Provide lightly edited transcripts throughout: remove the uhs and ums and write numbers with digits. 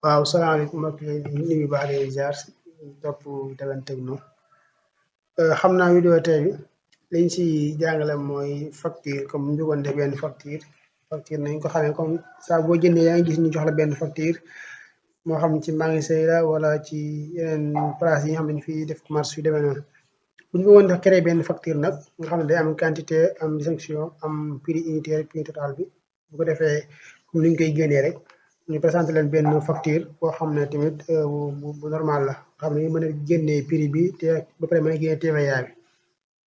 waaw salaamaaleykum mbokk yi ñu ngi nuyu baax di ziar topp Téléne Techno xam naa vidéo tey bi liñ si jàngale mooy facture comme ñu bëggoon def benn facture nañ ko xamee comme saa boo jëndee yaa ngi gis ñu jox la benn facture moo xam ci magasin la wala ci yeneen place yi nga xam ne fii def commerce yu demee noonu bu ñu bëggoon def créer benn facture nag nga xam ne day am quantité am distinction am prix unitaire prix total bi bu ko defee comme ni ñu koy génnee rek. ñu présenté leen benn facture boo xam ne tamit bu normal la xam ne mën a génnee prix bi te ba pare mën a génne TVA bi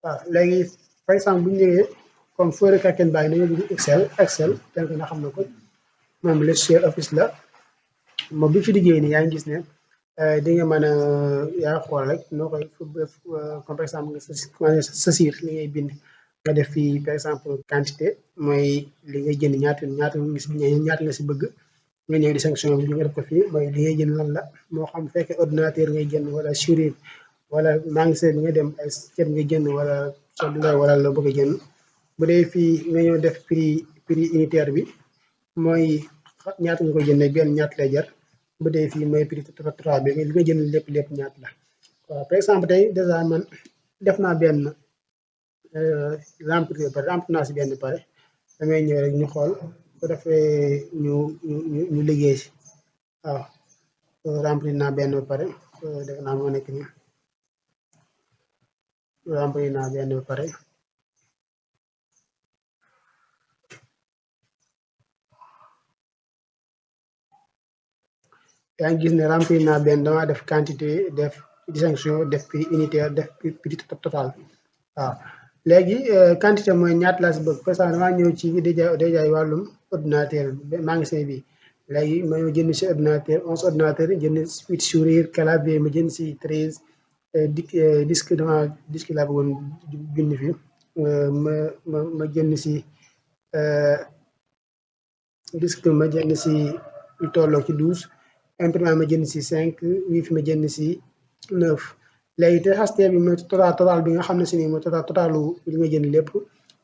waaw léegi par exemple bu ñu ñëwee comme feuille de calcul baa ngi nañu dugg Excel kenn ku ne xam na ko moom logiciel office la moom bi fi liggéey nii yaa ngi gis ne di nga mën a yaa xool rek noo koy comme par exemple nga saisir li ngay bind nga def fii par exemple quantité mooy li ngay jënd ñaata nga si bëgg nga ñëw di sanction bi nga def ko fii mooy li ngay jënd lan la moo xam fekkee ordinateur ngay jënd wala souris wala magasin bi nga dem ay ceeb nga jënd wala soble wala la bëgg a jënd bu dee fii nga ñëw def prix unitaire bi mooy ñaata nga ko jëndee benn ñaata lay jar bu dee fii mooy prix total bi li nga jënd lépp ñaata la waaw par exemple tey dèjà man def naa benn remplir naa si benn pare damay ñëw rek ñu xool ko defee ñu liggéey si waaw remplir naa benn ba pare def naa moo nekk nii remplir naa benn ba pare yaa ngi gis ne remplir naa benn dama def quantité def distinction def prix unitaire def prix total waaw léegi quantité mooy ñaata laa si bëgg parce que damaa ñëw ci déjà wàllum ordinateur magasin bi léegi ma ñëw jënd si ordinateur 11 ordinateur jënd 8 souris clavier ma jënd si 13 disque laa bëggoon bind fi ma jënd si disque ma jënd si lu tolloo ci 12 imprimant ma jënd si 5 wifi ma jënd si 9 léegi te xaste bi mooy total bi nga xam ne si nii mooy totalu li nga jënd lépp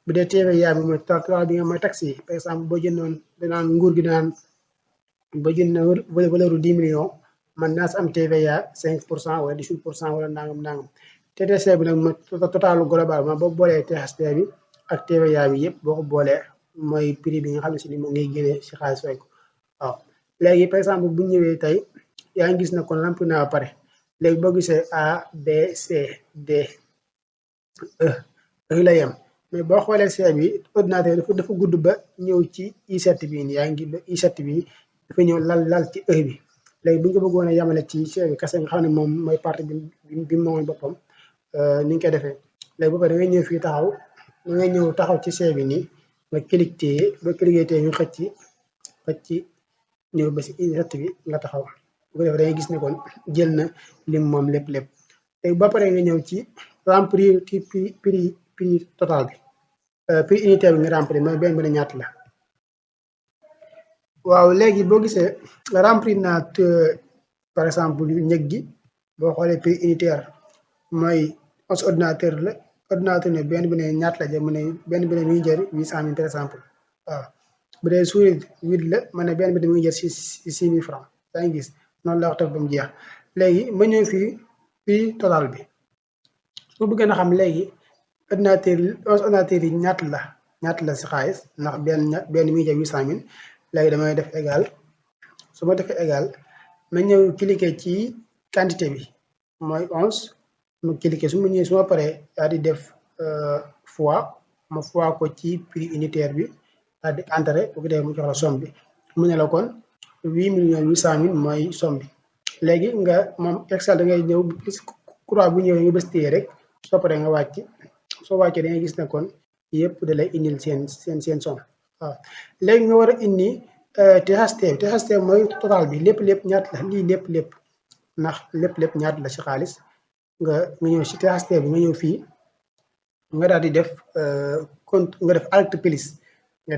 bu dee TVA bi mooy total bi nga mooy taxe yi par exemple boo jëndoon danaan nguur gi danaan boo jënd valeur 10 millions man naa si am TVA 5% wala 18% wala nangam TTC bi nag mooy totalu global ma boo boolee THT bi ak TVA bi yëpp boo ko boolee mooy prix bi nga xam ne si nii moom ngay génnee si xaalis fay ko waaw léegi par exemple bu ñëwee tey yaa ngi gis ne kon rempli naa ba pare léegi boo gisee A B C D E la yem mais boo xoolee C bi ordinateur dafa gudd ba ñëw ci I7 bi nii yaa ngi I7 bi dafa ñëw lal ci E bi léegi bu ñu ko bëggoon a yamale ci C bi kese nga xam ne moom mooy partie bi mooy boppam ni ñu koy defee léegi ba pare da ngay ñëw fii taxaw da ngay ñëw taxaw ci C bi nii nga cliqué ba cliqué ñu xëcc ñëw ba si I7 bi nga taxaw bu ko defee da ngay gis ne kon jël na lim moom lépp léegi ba pare nga ñëw ci remplir ci prix total bi prix unitaire bi nga remplir mooy benn bi ñaata la waaw léegi boo gisee remplir naa par exemple njëg gi boo xoolee prix unitaire mooy 11 ordinateur la ordinateur ne benn bi ne ñaata la jar mu ne benn bi ne muy jar 800 000 par exemple waaw bu dee souris 8 la ma ne benn bi muy jar 6 000 francs yaa ngi gis noonu la wax ba mu jeex léegi ma ñëw fii prix total bi su bëggee na xam léegi ordinateur yi ñaata la si xaalis ndax benn muy jar 800 000 léegi damay def égal su ma defee égal ma ñëw cliquer ci quantité bi mooy 11 ma cliquer su ma ñëwee su ma paree daal di def fois ma fois ko ci prix unitaire bi daal di entré bu ko defee mu jox la somme bi mu ne la kon 8 800 000 mooy somme bi léegi nga moom Excel da ngay ñëw croix bu ñëwee nga bës téye rek soo paree nga wàcc soo wàccee da ngay gis ne kon yëpp da lay indil seen somme waaw léegi nga war a indi THT mooy total bi lépp ñaata la lii lépp ndax lépp ñaata la si xaalis nga ñëw si THT bi nga ñëw fii nga daal di def compte nga def alt plus nga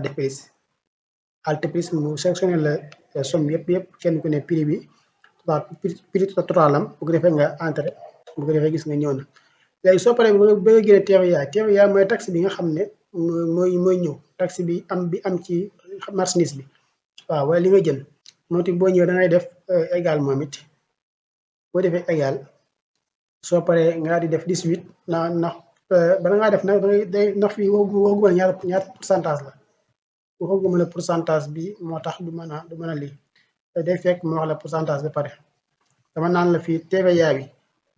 def alt plus mu sélectionné la somme yëpp kenn ku ne prix bi prix totalam bu ko defee nga entré bu ko defee gis nga ñëw na léegi soo paree ba nga génne TVA mooy taxe bi nga xam ne mooy ñëw taxe bi am ci marchandise bi waaw wala li nga jënd moom it boo ñëwee da ngay def égal moom it boo defee égal soo paree nga di def 18 ndax bala ngaa def nag day ndax fii waxaguma ñaar pourcentage la waxaguma la pourcentage bi moo tax du mën a lii day fekk mu wax la pourcentage ba pare dama naan la fii TVA bi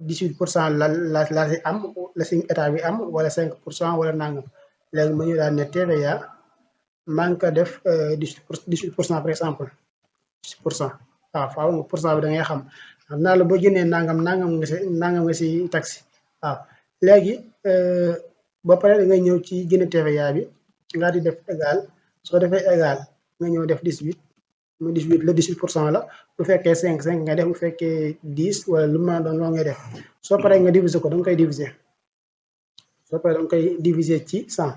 18% la si am la si état bi am wala 5% wala nangam léegi ma ñu daal ne TVA maa ngi ko def 18% par exemple 18% waaw faaw nga pourcent bi da ngay xam naa la boo jëndee nangam nga si taxi waaw léegi ba pare da ngay ñëw ci génne TVA bi nga di def égal soo defee égal nga ñëw def 18 mu 18 la 18% la bu fekkee 5 nga def bu fekkee 10 wala lu ma doon loo ngay def soo paree nga diviser ko da nga koy diviser soo paree da nga koy diviser ci 100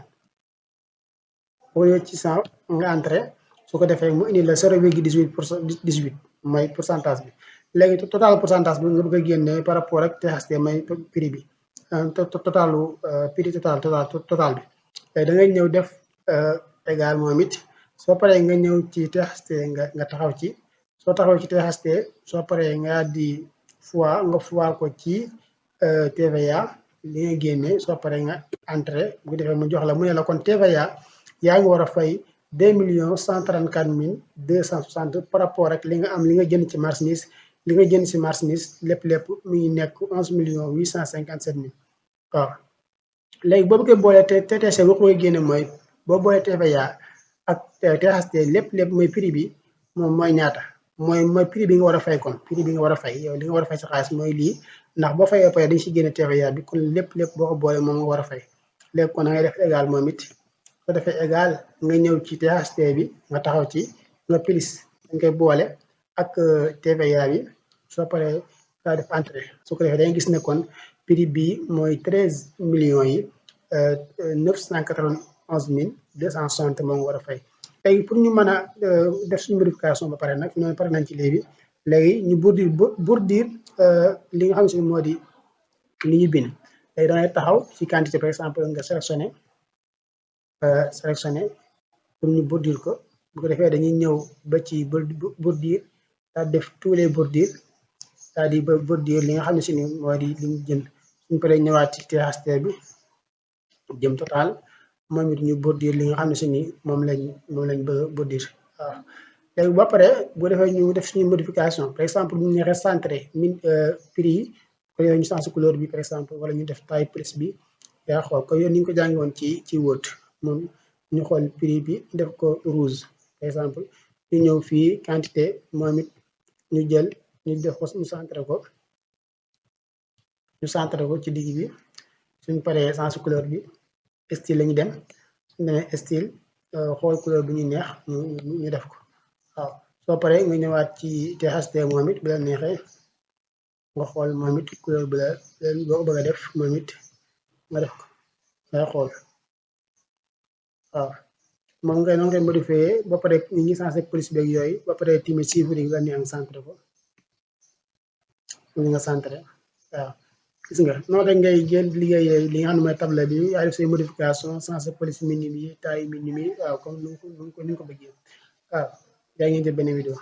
boo ñëwee ci 100 nga entré su ko defee mu indi la 0,18% 18 mooy pourcentage bi léegi total pourcentage bi nga bëgg a génne par rapport ak THT may prix bi totalu prix total bi léegi da ngay ñëw def égal moom it soo paree nga ñëw ci THT nga taxaw ci soo taxaw ci THT soo paree nga di fois ko ci TVA li nga génne soo paree nga entré bu ko defee mu jox la mu ne la kon TVA yaa ngi war a fay 2,134,260 par rapport ak li nga am li nga jënd ci marchandise li nga jënd ci marchandise lépp mu ngi nekk 11,857,000 waaw léegi boo bëggee boole TTC boo ko génne mooy boo boole TVA ak THT lépp mooy prix bi moom mooy ñaata mooy prix bi nga war a fay kon prix bi nga war a fay yow li nga war a fay sa xaalis mooy lii ndax boo fayee pare dañ si génne TVA bi kon lépp boo ko boole moom nga war a fay léegi kon da ngay def égal moom it soo defee égal nga ñëw ci THT bi nga taxaw ci nga plus dañ koy boole ak TVA bi soo paree daa def entrée su ko defee dañuy gis ne kon prix bi mooy 13,991,260 moom nga war a fay léegi pour ñu mën a def suñu modification ba pare nag noonu pare nañ ci léegi ñu bourdir li nga xam si moo di li ñu bind léegi da ngay taxaw ci quantité par exemple nga sélectionné pour ñu bourdir ko bu ko defee dañuy ñëw ba ci bourdir daal def tous les bourdir daal di bourdir li nga xam ne si ni moo di li ñu jënd suñu paree ñëwaat ci THT bi jëm total moom it ñu bourdir li nga xam ne si ni moom lañ bëgg a bourdir waaw léegi ba pare bu defee ñu def suñu modification par exemple ñu neexee centré prix yi ko yow ñu changé couleur bi par exemple wala ñu def taille prix bi yaa xool ko yow ni ñu ko jàngi woon ci Word moom ñu xool prix bi def ko rouge par exemple ñu ñëw fii quantité moom it ñu jël ñu def ko ñu centré ko ci digg bi suñ paree changé couleur bi style la ñu dem suñu demee style xool couleur bu ñu neex ñu def ko waaw soo paree nga ñëwaat ci THT moom it bu la neexee nga xool moom it couleur bu la boo ko bëgg a def moom it nga def ko ngay xool waaw moom ngay noonu ngay modifié ba pare ñu ngi sensé police beeg yooyu ba pare timit chiffre yi nga neex nga centré ko nga centré waaw gis nga noonu rek ngay jël liggéey li nga xam ne mooy table bi yaa def say modification sensé police minime yi taille minime yi waaw comme ni nga ko bëggee waaw yaa ngi jël benn vidéo